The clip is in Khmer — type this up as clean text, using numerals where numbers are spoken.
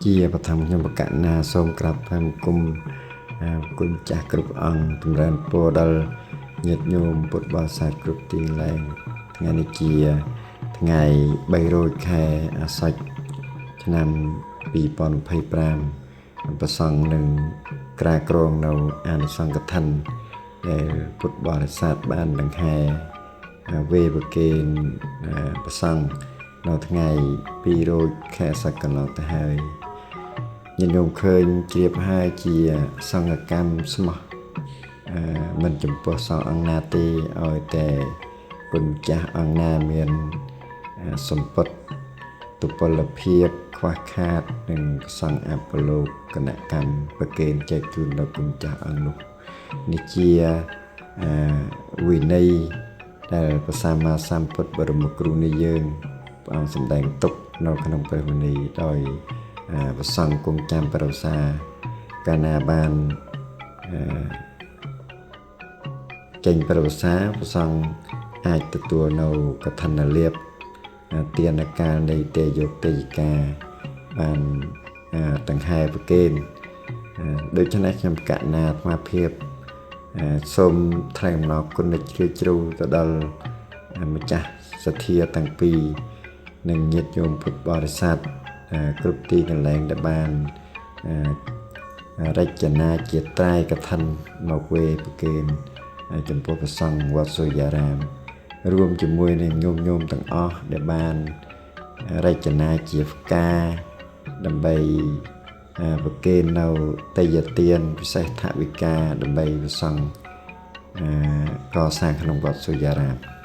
ជាបឋមខ្ញុំបកណាសូមក្រាបថ្វាយបង្គំគុណចាស់គ្រប់អង្គចម្រើនពរដល់ញាតិញោមពុទ្ធបរិស័ទគ្រប់ទីកន្លែងថ្ងៃនេះជាថ្ងៃ3រោចខែអាសាច់ឆ្នាំ2025ប្រសង់នឹងក្រាលគ្រងនៅអានិសង្ឃកឋិនដែលពុទ្ធបរិស័ទបានដង្ហែវេប្រគេនប្រសង់នៅថ្ងៃ2រោចខែអាសាច់កន្លងទៅហើយញាតិញោមឃើញជ្រាបហើយជាសង្ឃកម្មស្មោះមិនចំពោះសង្ឃអង្គណាទេឲ្យតែគុណម្ចាស់អង្គណាមានសម្ពុតទុពលភាពខ្វះខាតនឹងសង្ឃអបលោកគណកម្មប្រគេនចែកជូនដល់គុណម្ចាស់អង្គនោះនេះជាវិន័យដែលព្រះសម្មាសម្ពុទ្ធបរមគ្រូនៃយើងព្រះអង្គសម្ដែងទុកនៅក្នុងព្រះវិន័យដោយព្រះសង្ឃគង់ចាំប្រសាកាលណាបានចេញប្រសាព្រះសង្ឃអាចទទួលនៅកឋិនលាភទានកាលនៃទេយោទេយកាបានដង្ហែប្រគេនដូច្នេះខ្ញុំកណាអាត្មាភាពសូមថ្លែងអំណរគុណជ្រាលជ្រៅទៅដល់ម្ចាស់សទ្ធាទាំងពីរនិងញាតិញោមពុទ្ធបរិស័ទគ្រប់ទីកន្លែងដែលបានរចនាជាត្រៃកឋិនមកវេប្រគេនចំពោះព្រះសង្ឃវត្តសូយារាមរួមជាមួយនឹងញោមញោមទាំងអស់ដែលបានរចនាជាផ្កាដើម្បីប្រគេននៅទេយទានពិសេសថវិកាដើម្បីព្រះសង្ឃកសាងក្នុងវត្តសូយារាម។